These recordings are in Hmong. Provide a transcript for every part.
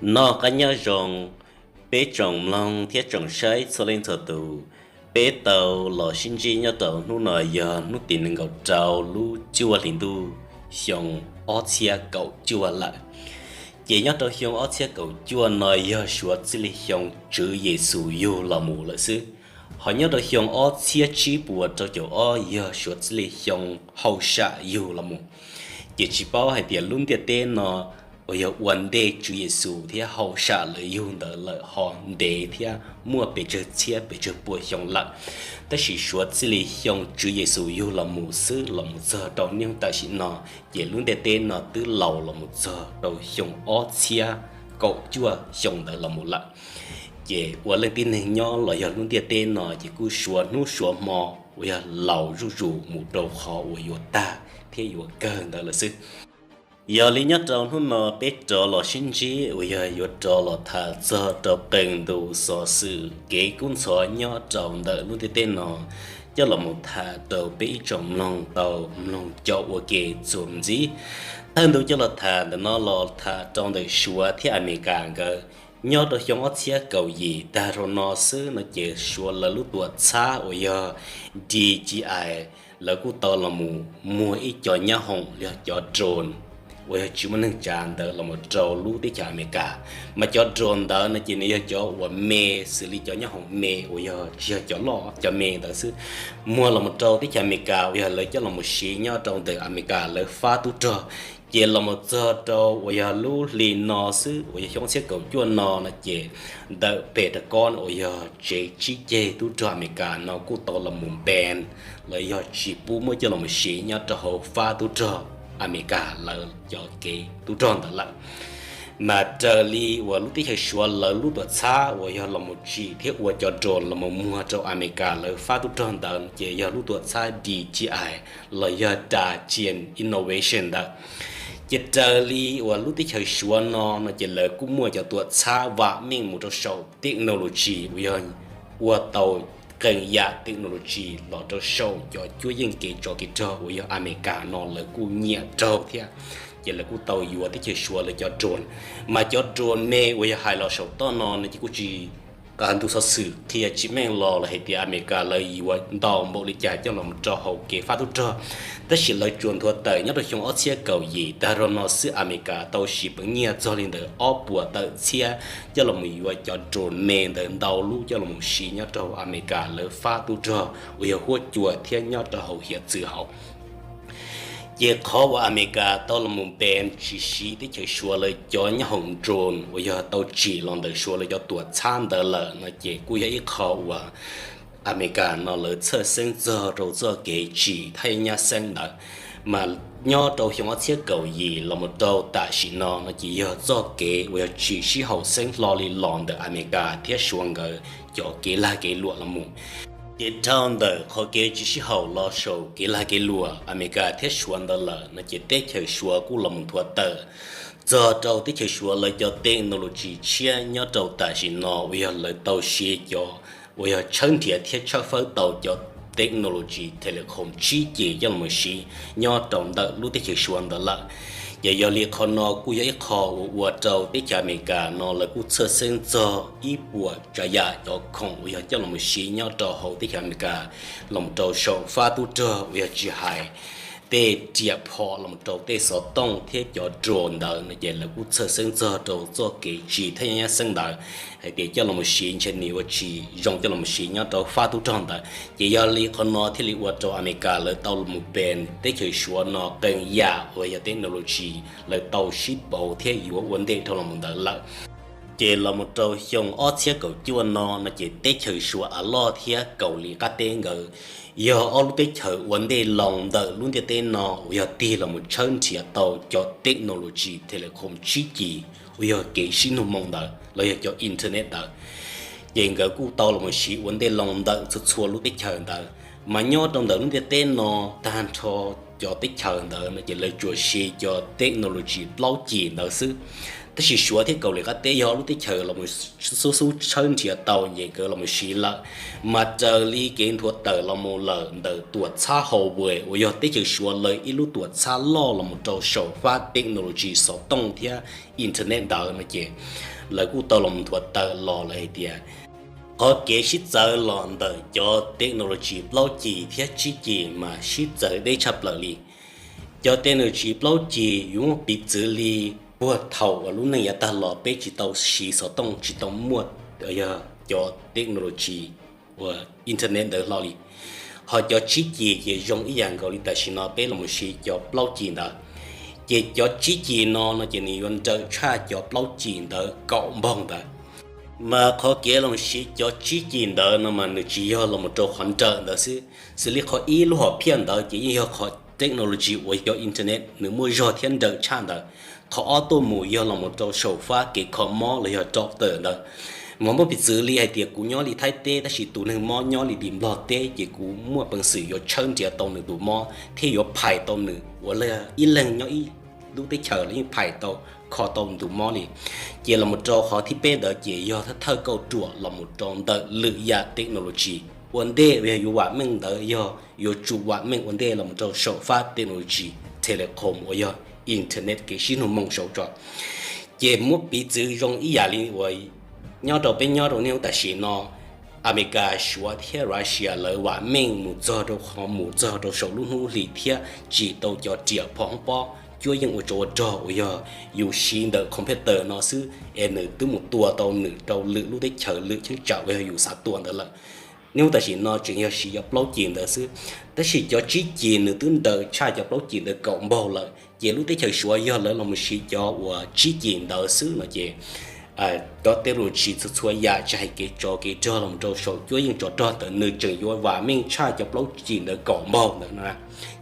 Noj qab nyob zoo, peb tsoom mloog thiab tsoom saib txhua leej txhua tus, peb tau los sib ntsib nyob rau hnub no yog hnub tim nees nkaum rau lub cuaj hli ntuj xyoo ob txhiab kaum cuaj lawm. Ces nyob rau xyoo ob txhiab kaum cuaj no yog suav txij li xyoo Tswv Yexus yug los mus lawm xwb. Ho nyob rau xyoo ob txhiab tsib puas rau caum ob yog suav txij li xyoo hauj sam yug los mus. Ces tsis paub hais tias lub ntiaj teb no uas yog ua ntej Tswv Yexus thiab hauj sam lawv yug ntawd lawm ho ntev thiab muaj pes tsawg txhiab pes tsawg puas xyoo lawm. Tab sis suav txij li xyoo Tswv Yexus yug los mus xwb los mus txog rau niaj tam sim no, ces lub ntiaj teb no twb laus los mus txog rau xyoo ob txhiab kaum cuaj xyoo ntawd los mus lawm. Ces ua leej tib neeg nyob los yog lub ntiaj teb no ces kuj suav hnub suav hmo uas yog laus zuj zus mus rau qhov uas yuav tag thiab yuav kawg ntawd lawm xwb. Yog li nyob rau hnub no peb rov los sib ntsib uas yog yuav rov los tham txog rau qee ntu xov xwm kev kub ntxhov nyob rau ntawm lub ntiaj teb no, coj los mus tham rau peb ib tsoom mloog tau mloog cov ua ke txuas ntxiv. Thawj ntu coj los tham ntawm no los tham rau ntawm Suav thiab Amelikas nkawd. Nyob rau xyoo ob txhiab kaum yim tag rau no xwb no ces Suav lawv lub tuam txhab uas yog D J I, lawv kuj tau los mus muag ib co nyab hoom yog cov drone uas yog tsis muaj neeg tsav ntawd los mus rau lub teb chaws Amelikas. Mas cov drone ntawd no ces nws yog cov uas me, xws li cov nyab hoom me uas yog tsis yog cov loj, cov me ntawd xwb, muag los mus rau teb chaws Amelikas uas yog lawv coj los mus siv nyob rau ntawm Amelikas lawv fab tub rog. Ces los mus txog rau uas yog lub hli no xwb uas yog xyoo ob txhiab kaum cuaj no no ces ntawm Pentagon uas yog tsev tsib ceg tub rog Amelikas no kuj tau los mus ban, lawv yog tsis pub muab coj los mus siv nyob rau hauv fab tub rog Amelikas lawv cov kev tub rog ntawd lawm. Mas raws li uas lub teb chaws Suav lawv lub tuam txhab uas yog los mus tsim thiab ua cov drone los mus muag rau Amelikas lawv fab tub rog ntawd ces yog lub tuam txhab D J I los yog Dajian Innovation ntawd. Ces raws li uas lub teb chaws Suav no no ces lawv kuj muaj cov tuam txhab vam meej mus rau saum technology uas yog ua tau qee yam technology los rau saum cov cuab yeej kev tsov kev rog uas yog Amelikas no lawv kuj nyiam raug thiab. Ces lawv kuj tau yuav teb chaws Suav lawv cov drone. Mas cov drone me uas yog hais los saum toj no no ces kuj tsis, ntu xov xwm qhia tsis meej los lawm hais tias Amelikas lawv yuav ntau npaum li cas coj los rau hauv kev fab tub rog. Tab sis lawv tsuas nthuav tawm nyob rau xyoo ob txhiab kaum yim tag rau no xwb Amelikas tau siv peev nyiaj txog li ntawm ob puas tawm txhiab coj los mus yuav cov drone me ntawd ntau lub coj los mus siv nyob rau Amelikas lawv fab tub rog uas yog huab cua thiab nyob rau hauv hiav txwv hauv. Ces qhov uas Amelikas tau los mus ban tsis siv teb chaws Suav lawv cov nyab hoom drone uas yog tau tsim los ntawm Suav lawv cov tuam txhab ntawd lawm no ces kuj yog ib qho uas Amelikas no lawv txhawj xeeb txog rau txoj kev tsim thaj yeeb nyab xeeb ntawd. Mas nyob rau xyoo ob txhiab kaum yim los mus rau tam sim no no ces yog txoj kev uas yog tsis sib haum xeeb hlo li los ntawm Amelikas thiab Suav nkawd cov kev lag kev luam los mus. Ces dhau ntawm qhov kev tsis sib haum los saum kev lag kev luam Amelikas thiab Suav ntawd lawm no ces teb chaws Suav kuj los mus nthuav tawm txog rau teb chaws Suav lawv cov technology tshiab nyob rau tam sim no uas yog lawv tau siv cov uas yog tshawb nrhiav thiab tshawb fawb tau cov technology telecom tsib ceg coj los siv nyob rau ntawm lub teb chaws Suav ntawd lawm. Ces yog li qhov no kuj yog ib qho uas ua rau teb chaws Amelikas no lawv kuj txhawj xeeb txog ib puas tsav yam cov khoom uas yog coj los siv nyob rau hauv teb chaws Amelikas los rau saum fab tub rog uas yog tsis hais tej riam phom los rau tej xov tooj thiab cov drone ntawd no ces lawv kuj txhawj xeeb txog rau txoj kev tsim thaj yeeb nyab xeeb ntawd hais tias coj los siv ntshe nws yuav tsis zoo coj los siv nyob rau fab tub rog ntawd. Ces yog li qhov no thiaj li ua rau Amelikas lawv tau los ban teb chaws Suav no qee yam uas yog technology lawv tau sib pauv thiab yuav ua ntej dhau los ntawd lawm. Ces los mus rau xyoo ob txhiab kaum cuaj no no ces teb chaws Suav av loj thiab Kauslim qab teb nkawd yog ob lub teb chaws ua ntej loo ntawm lub ntiaj teb no uas yog tig los mus tshawb nrhiav tau cov technology telecom tsib ceg uas yog kev sib nug moo ntawd los yog cov internet ntawd. Ces nkawd kuj tau los mus siv ua ntej loo ntawm txhua txhua lub teb chaws ntawd. Mas nyob rau ntawm lub ntiaj teb no tag nrho cov teb chaws ntawd no ces lawv tsuas siv cov technology plaub ceg ntawd xwb. Tab sis Suav thiab Kauslim Qab Teb yog lub teb chaws los mus xub xub tshawb nrhiav tau ces nkawd los mus siv lawm. Mas raws li kev nthuav tawm los mus lawm ntawm tuam txhab Huawei uas yog teb chaws Suav lawv ib lub tuam txhab loj los mus rau saum fab technology xov tooj thiab internet ntawd no ces lawv kuj tau los nthuav tawm los lawm hais tias qhov kev sib txawv los ntawm cov technology plaub cim thiab tsib cim mas sib txawv deb tshaj plaws li. Cov technology plaub cim yuav muab piv txwv li puag thaum uas lub neej yav tag los peb tsis tau siv xov tooj, tsis tau muaj yog cov technology uas internet ntawd hlo li. Ho cov tsib cim ces zoo ib yam nkaus li tam sim no peb los mus siv cov plaub cim ntawd. Ces cov tsib cim no no ces nws yuav nrawm tshaj cov plaub cim ntawd kaum npaug ntawd. Mas qhov kev los siv cov tsib cim ntawd no mas nws tsis yog los mus rau qhov nrawm ntawd xwb, xws li qhov ib lub hom phiaj ntawd ces yeej yog qhov technology uas yog internet nws muaj zog thiab nrawm tshaj ntawd. Qhov ob tuaj mus yog los mus rau saum fab kev kho mob los yog doctor ntawd. Mas muab piv txwv li hais tias kuv nyob li Thaib teb tab sis tus neeg mob nyob li tim Nplog teb ces kuv muaj peev xwm yuav tshawb nrhiav tau nws tus mob thiab yuav phais tau nws ua ib leeg nyob ib lub teb chaws los yeej phais tau, kho tau nws tus mob li. Ces los mus rau qhov thib peb ntawd ces yog thawj kauj ruam los mus rau ntawm lwm yam technology. Ua ntej uas yog yuav vam meej ntawd yog yuav tsum vam meej ua ntej los mus rau saum fab technology telecom uas yog internet kev sib nug moo saud tso. Ces muab piv txwv zoo ib yam li uas nyob rau peb nyob rau niaj hnub tam sim no, Amelikas, Suav thiab Russia lawv vam meej mus txog rau qhov mus txog rau saum lub hnub hlis thiab tsim tau cov riam phom hoob pob cuab yeej ua tsov ua rog uas yog yus siv ntawm computer no xwb es nws twb mus tua tau nws rau lwm lub teb chaws lwm cheeb tsam uas yog yus xav tua ntawd lawm. Niaj hnub tam sim no tseem yog siv cov plaub cim ntawd xwb, tab sis cov tsib cim nws twb nrawm tshaj cov plaub cim ntawd kaum npaug lawm. Ces lub teb chaws Suav yog lawv los mus siv cov uas tsib cim ntawd xwb no ces cov technology txhua txhua yam tsis hais kev tsov kev rog los rau saum cuab yeej tsov rog ntawd nws tseem yuav vam meej tshaj cov plaub cim ntawd kaum npaug ntawd no.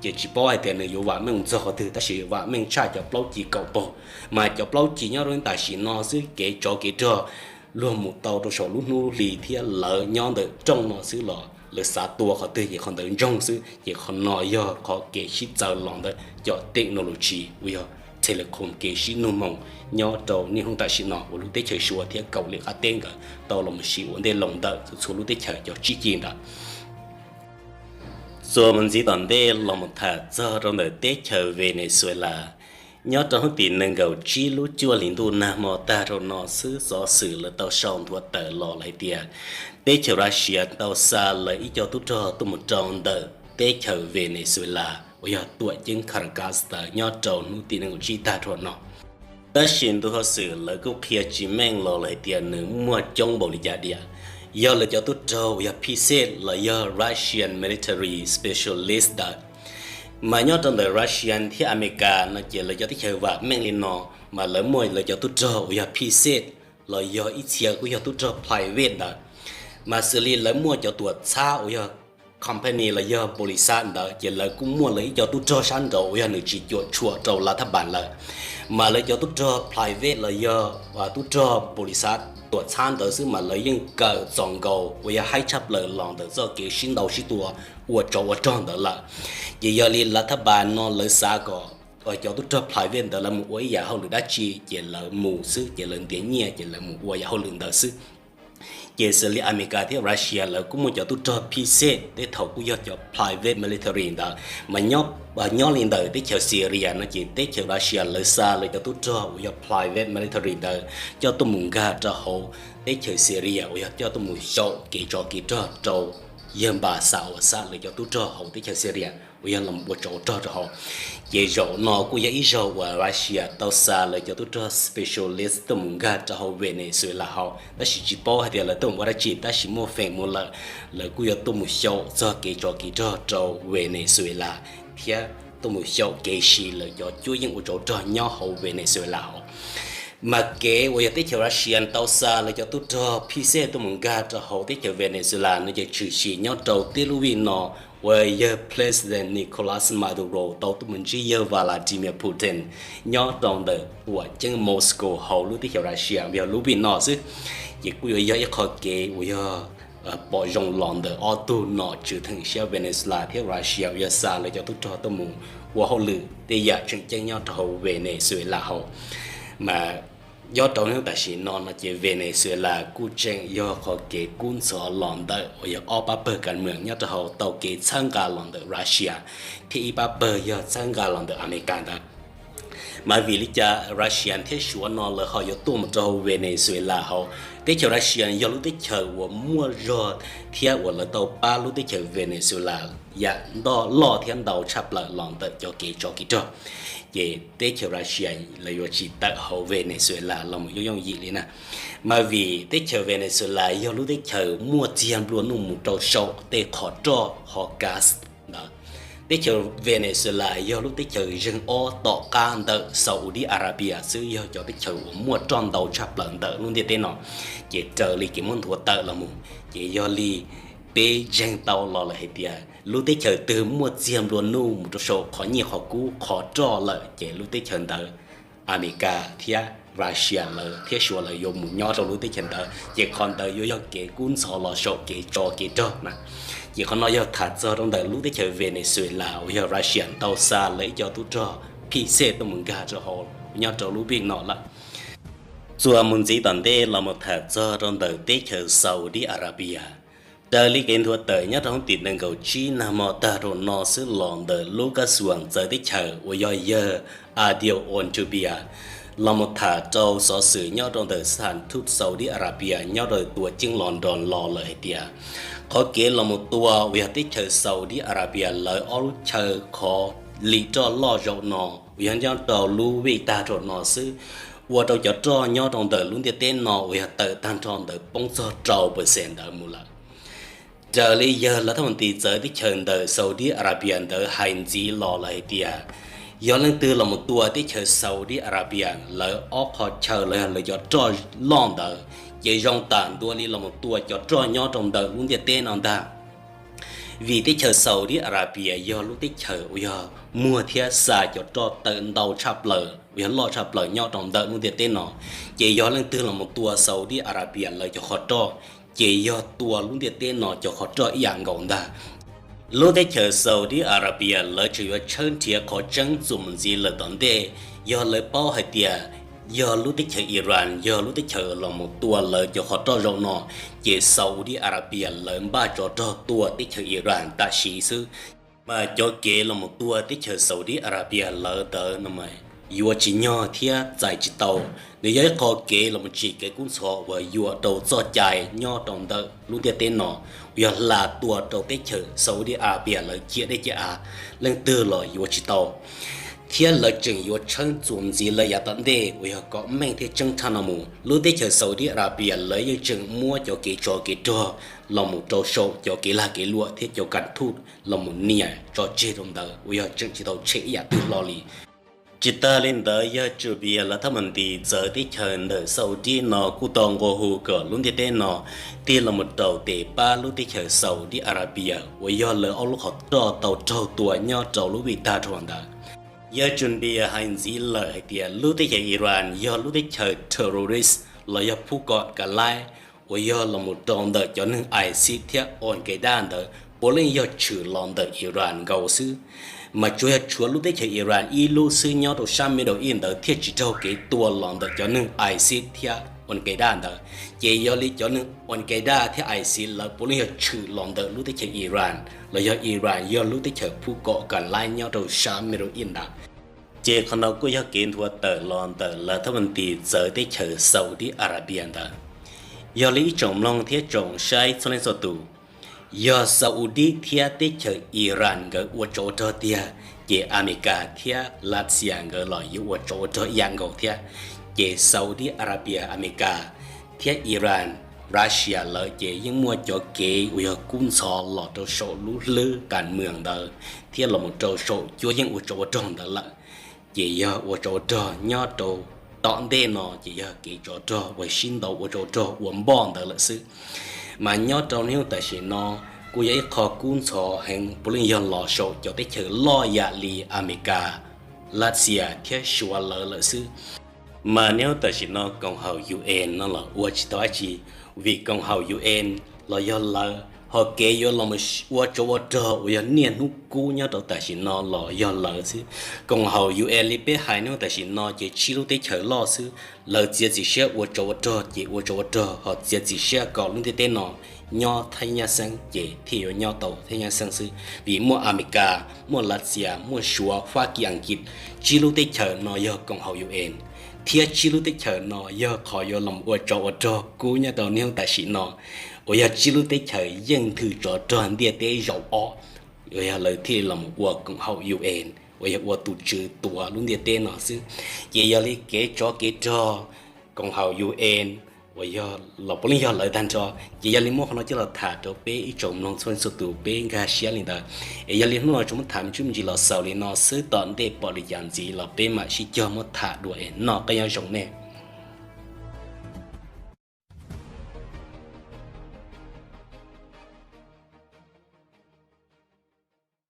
Ces tsis paub hais tias nws yuav vam meej txog qhov twg tab sis vam meej tshaj cov plaub cim kaum npaug. Mas cov plaub cim nyob rau tam sim no xwb kev tsov kev rog luag mus tau rau saum lub hnub hlis thiab lawv nyob ntawm rooj no xwb los lawv xav tua qhov twg ces qhov ntawd ntsoog xwb. Ces qhov no yog qhov kev sib txawv los ntawm cov technology uas yog telecom kev sib nug moo nyob rau niaj hnub tam sim no uas lub teb chaws Suav thiab Kauslim Qab Teb nkawd tau los mus siv ua ntej los ntawm txhua txhua lub teb chaws cov tsib cim ntawd. Txuas mus ntxiv tom ntej los mus tham txog rau ntawm teb chaws Venezuela. Nyob rau hnub tim nees nkaum tsib lub cuaj hlis ntuj nag hmo tag rau no xwb xov xwm lawv tau sau nthuav tawm los hais tias teb chaws Russia tau xa lawv ib co tub rog tuaj mus rau ntawm teb chaws Venezuela uas yog tuam ceeb Caracas ntawd nyob rau hnub tim nees nkaum tsib tag rau no. Tab sis ntu hauj xwm lawv kuj qhia tsis meej los lawm hais tias nws muaj coob npaum li cas diam. Yog lawv cov tub rog uas yog P six los yog Russian military specialist ntawd. Mas nyob rau ntawm Russia thiab Amelikas no ces lawv cov teb chaws vam meej li no, mas lawv muaj lawv cov tub rog uas yog P six los yog ib txhia kuj yog tub rog private ntawd. Mas xws li lawv muaj cov tuam txhab uas yog company los yog npaum li xav ntawd ces lawv kuj muaj lawv ib co tub rog sab nraud uas yog nws tsis cuam tshuam rau lav thab npas lawm. Mas lawv cov tub rog private los yog tub rog npaum li xav tuam txhab ntawd xwb mas lawv yeej kawm txaus nkaus uas yog haib tshaj plaws los ntawm txoj kev sib ntaus sib tua ua tsov ua rog ntawd lawm. Ces yog li lav thab npas no lawv xav kom cov tub rog private ntawd lawv mus ua ib yam hauj lwm dab tsi ces lawv mus xwb, ces lawv ntiav nyiaj ces lawv mus ua yam hauj lwm ntawd xwb. Ces xws li Amelikas thiab Russia lawv kuj muaj cov tub rog P six tej thaum kuj yog cov private military ntawd. Mas nyob li ntawm teb chaws Syria no ces teb chaws Russia lawv xa lawv cov tub rog uas yog private military ntawd coj tuaj mus nkag rau hauv teb chaws Syria uas yog coj tuaj mus xyaum kev tsov kev rog rau yawg Bashar al-Assad lawv cov tub rog hauv teb chaws Syria uas yog los ua tsov rog rau hauv. Ces zaum no kuj yog ib zaug uas Russia tau xa lawv cov tub rog specialist tuaj mus nkag rau hauv Venezuela hauv, tab sis tsis paub hais tias lawv tuaj mus ua dab tsi, tab sis muaj feem mus lawm lawv kuj yuav tuaj mus xyaum txog kev tsov kev rog rau Venezuela thiab tuaj mus xyaum kev siv lawv cov cuab yeej ua tsov rog nyob hauv Venezuela hauv. Mas kev uas yog teb chaws Russia tau xa lawv cov tub rog P six tuaj mus nkag rau hauv teb chaws Venezuela no ces tshwm sim nyob rau tib lub vij no uas yog President Nicolas Maduro tau tuaj mus ntsib yawg Vladimir Putin nyob rau ntawm tuam ceeb Moscow hauv lub teb chaws Russia uas yog lub vij no xwb. Ces kuj yuav yog ib qho kev uas yog pom zoo los ntawm ob tug nom tswv theem siab Venezuela thiab Russia uas yog xa lawv cov tub rog tuaj mus ua hauj lwm tej yam tseem ceeb nyob rau hauv Venezuela hauv. Mas Nyob rau hnub tam sim no no ces Venezuela kuj tseem yog qhov kev kub ntxhov los ntawm uas yog ob pab pawg kas mees nyob rau hauv tau kev txhawb nqa los ntawm Russia, thiab ib pab pawg yog txhawb nqa los ntawm Amelikas ntawd. Mas vim li cas Russia thiab Suav no lawv ho yuav tuaj mus rau hauv Venezuela hauv? Teb chaws Russia yog lub teb chaws uas muaj zog thiab uas lawv tau pab lub teb chaws Venezuela yam ntau loj thiab ntau tshaj plaws los ntawm cov kev tsov kev rog. Ces teb chaws Russia lawv yuav tsis tawm hauv Venezuela los mus yooj yooj yim li na. Mas vim teb chaws Venezuela yog lub teb chaws muaj txiag nplua nuj mus rau saum tej qhov roj hauv Gulf ntawd. Teb chaws Venezuela yog lub teb chaws zeeg ob tom qab ntawm Saudi Arabia xwb, yog cov teb chaws uas muaj roj ntau tshaj plaws ntawm lub ntiaj teb no. Ces raws li kev muab nthuav tawm los mus, ces yog li peb ntseeg tau los lawm hais tias lub teb chaws twg muaj txiag nplua nuj mus rau saum qhov nyiaj qhov kub qhov roj lawm ces lub teb chaws ntawd Amelikas thiab Russia lawv thiab Suav lawv yuav mus nyob rau lub teb chaws ntawd, ces qhov ntawd yuav yog kev kub ntxhov los saum kev tsov kev rog na. Ces qhov no yog tham txog rau ntawm lub teb chaws Venezuela uas yog Russia tau xa lawv ib co tub rog phij xej tuaj mus nkag rau hauv nyob rau lub vij no lawm. Txuas mus ntxiv tom ntej los mus tham txog rau ntawm teb chaws Saudi Arabia. Raws li kev nthuav tawm nyob rau hnub tim nees nkaum tsib nag hmo tag rau no xwb los ntawm lub kab xuas txawv teb chaws uas yog yawg Adil Al-Jubeir los mus tham rau xov xwm nyob rau ntawm xab thas thuj Saudi Arabia nyob rau tuam ceeb London los lawm hais tias qhov kev los mus tua uas yog teb chaws Saudi Arabia lawv ob lub chaw qhov lim roj loj zaum no uas yog nyob rau lub vij tag rau no xwb, ua rau cov roj nyob rau ntawm lub ntiaj teb no uas yog tawm tag nrho ntawd poob txog rau percent ntawd mus lawm. Raws li yawg lawv thab nti txawv teb chaws ntawm Saudi Arabia ntawd hais ntxiv los lawm hais tias yog leej twg los mus tua teb chaws Saudi Arabia lawv ob qho chaw los yog lawv cov roj loj ntawd, ces zoo tam ntua li los mus tua cov roj nyob rau ntawm lub ntiaj teb no ntag. Vim teb chaws Saudi Arabia yog lub teb chaws uas yog muag thiab xa cov roj tawm ntau tshaj plaws uas yog loj tshaj plaws nyob rau ntawm lub ntiaj teb no, ces yog leej twg los mus tua Saudi Arabia lawv cov qhov roj, ces yog tua lub ntiaj teb no cov qhov roj ib yam nkaus ntag. Lub teb chaws Saudi Arabia lawv tseem yuav tshawb nrhiav qhov tseeb txuas mus ntxiv lawm tom ntej, yog lawv paub hais tias yog lub teb chaws Iran yog lub teb chaws los mus tua lawv cov qhov roj zaum no, ces Saudi Arabia lawv npaj tsov rog tua teb chaws Iran tam sim xwb. Mas cov kev los mus tua teb chaws Saudi Arabia lawv ntawd no mas yuav tsis nyog thiab txais tsis tau. Nws yog ib qho kev los mus tsim kev kub ntxhov uas yuam rau txoj cai nyob rau ntawm lub ntiaj teb no, uas yog hla tua rau teb chaws Saudi Arabia lawv ciam dej ciam av, leej twg los yuav tsis tau. Thiab lawv tseem yuav tshawb txuas ntxiv lawm yav tom ntej uas yog kom meej thiab tseeb tshaj no mus, lub teb chaws Saudi Arabia lawv yeej tseem muab cov kev tsov kev rog los mus rau saum cov kev lag kev luam thiab cov kas thuj los mus nias tso tseg rau ntawd uas yog tseem tsis tau tshem ib yam twg hlo li. Tsis tag li ntawd, yawg Jubeir lawv thab nti txawv teb chaws ntawm Saudi no kuj tau nqua hu kom lub ntiaj teb no tig los mus raus tes pab lub teb chaws Saudi Arabia uas yog lawv ob lub qhov roj tau raug tua nyob rau lub vij tag rau ntawd. Yawg Jubeir hais ntxiv lawm hais tias lub teb chaws Iran yog lub teb chaws terrorist los yog phub kom ka laib uas yog los mus rau ntawm cov neeg ISIS thiab Al Qaeda ntawd puav leej yog tshwm los ntawm Iran nkaus xwb. Mas tsuas yog tshuav lub teb chaws Iran ib lub xwb nyob rau sab Middle East ntawd thiaj tsis raug kev tua los ntawm cov neeg ISIS thiab Al Qaeda ntawd. Ces yog li cov neeg Al Qaeda thiab ISIS lawv puav leej yog tshwm los ntawm lub teb chaws Iran los yog Iran yog lub teb chaws phub kom ka laib nyob rau sab Middle East ntawd. Ces qhov no kuj yog kev nthuav tawm los ntawm lawv thab nti txawv teb chaws Saudi Arabia ntawd. Yog li ib tsoom mloog thiab tsoom saib txhua leej txhua tus, yog Saudi thiab teb chaws Iran nkawd ua tsov ua rog tiag, ces Amelikas thiab Russia nkawd los yuav ua tsov ua rog ib yam nkaus thiab. Ces Saudi Arabia, Amelikas thiab Iran, Russia lawv ces yeej muaj cov kev uas yog kub ntxhov los rau saum lub hlwb kas mees ntawd thiab los mus rau saum cuab yeej ua tsov ua rog ntawd lawm. Ces yog ua tsov ua rog nyob rau tom ntej no ces yog kev tsov rog uas sib ntaus ua tsov ua rog ua npoj ntawd lawm xwb. Mas nyob rau hnub tam sim no kuj yog ib qho kub ntxhov heev puav leej yog los saum cov teb chaws loj yam li Amelikas, Russia thiab Suav lawv lawm xwb. Mas hnub tam sim no koom haum UN no los ua tsis tau dab tsi, vim koom haum UN los yog lawv Ho kev yuav los ua tsov ua rog uas yog niaj hnub kub nyob rau tam sim no los yog lawv xwb. Koom haum U N li peb hais no tam sim no ces tsib lub teb chaws loj xwb, lawv txiav txim siab ua tsov ua rog ces ua tsov ua rog, ho txiav txim siab kom lub ntiaj teb no nyob thaj nyab xeeb ces thiaj yuav nyob tau thaj nyab xeeb xwb. Vim muaj Amelikas, muaj Lav Xias, muaj Suav, Fab Kis, Askiv, tsib lub teb chaws no yog koom haum U N, thiab tsib lub teb chaws no yog qhov yuav los ua tsov ua rog kub nyob rau niaj hnub tam sim no, uas yog tsib lub teb chaws yeej thwm tsov rog ntiaj teb zaum ob, uas yog lawv thiaj li los ua koom haum U N uas yog ua tus tswv tuav lub ntiaj teb no xwb. Ces yog li kev tsov kev rog koom haum U N uas yog los puav leej yog lawv tag nrho. Ces yog li muab qhov no coj los tham rau peb ib tsoom mloog txhua txhua tus peb nkag siab li ntawd. Es yog li hnub no tsuas muab tham me ntsis los xaus li no xwb, tom ntej pom li cas ntxiv los peb mam sib cog muab tham dua es noj qab nyob zoo nej.